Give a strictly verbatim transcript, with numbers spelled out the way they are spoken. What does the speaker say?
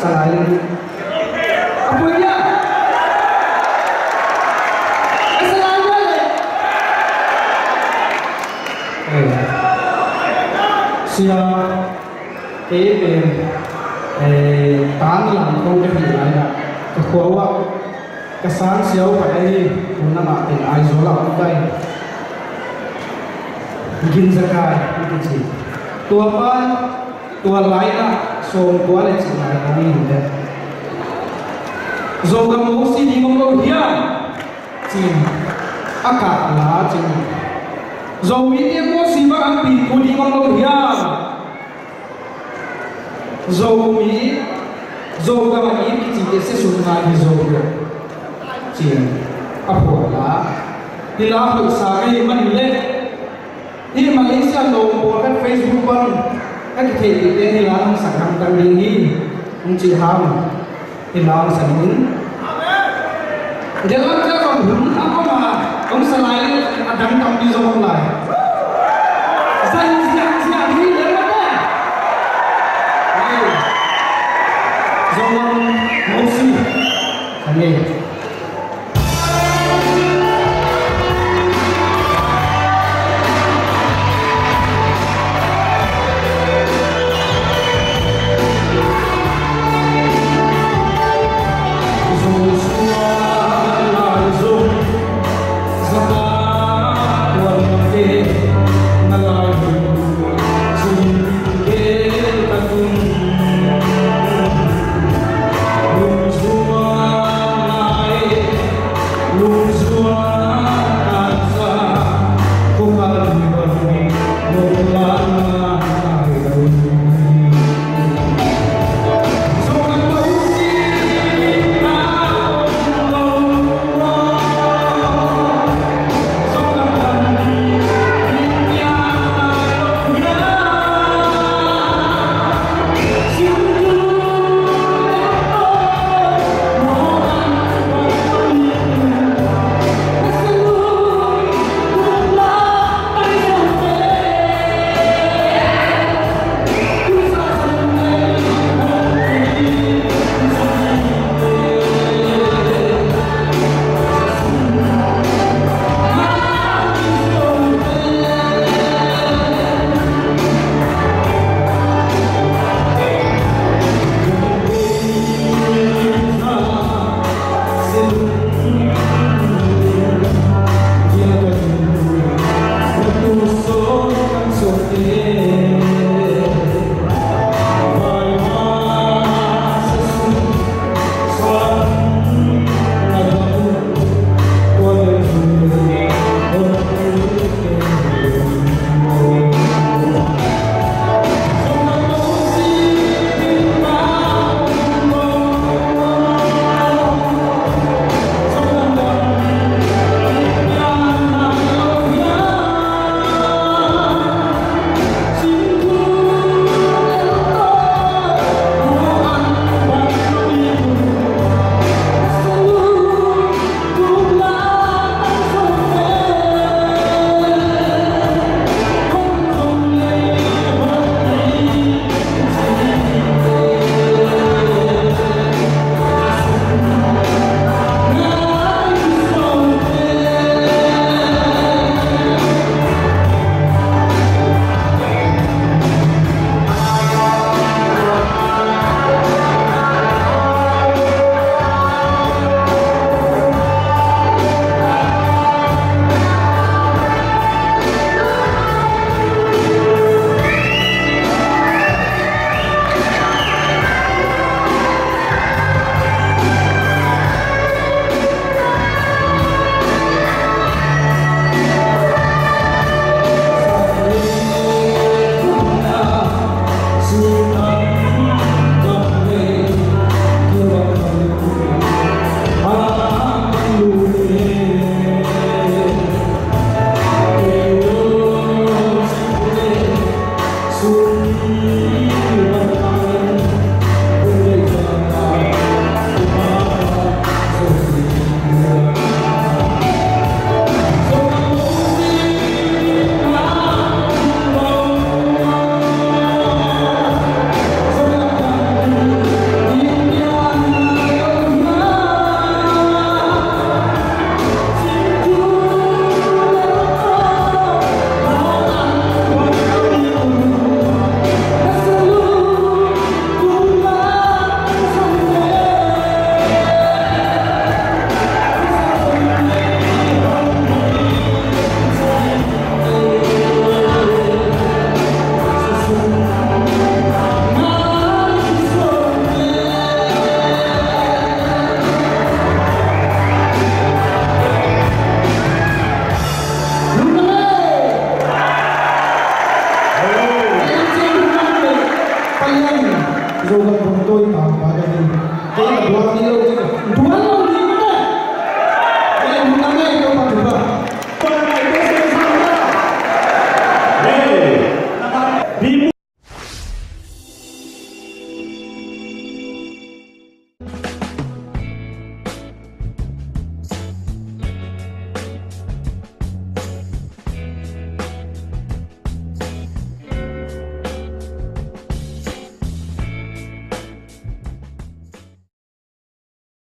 Salai le. A poi dia. A salai le. Ei. Sia. Kei pen, eh, tan lang ko ka hi lai na. Ka khua ua. Ka sang siau khat ahi. Hun na ma pen Aizawl a om kai. Ginzakai. Tua pa. Tua lai na. Sawm kua le cih lai na ni. Zogam Mosi ding om lo hiam. Cin a kah la cin. Zomite Mosi bang an pi ku ding om lo hiam. Zomi Zogam a it kici te se sung ngai hi Zogam. Cin a phuah la. Hi la hoih sa ka hi man le. Hih Malaysia lawm pawlkhat Facebook pan a kitheih dingte hi la hong sak hamtang ding hi. Hong cih ham. Hi la hong sak in. Gellam cia zong hun a koma hong sa lai a dang tampi zong hong lai. Zan ziang ziang hi le mate. Hei. Zong hong si. Amen. Bible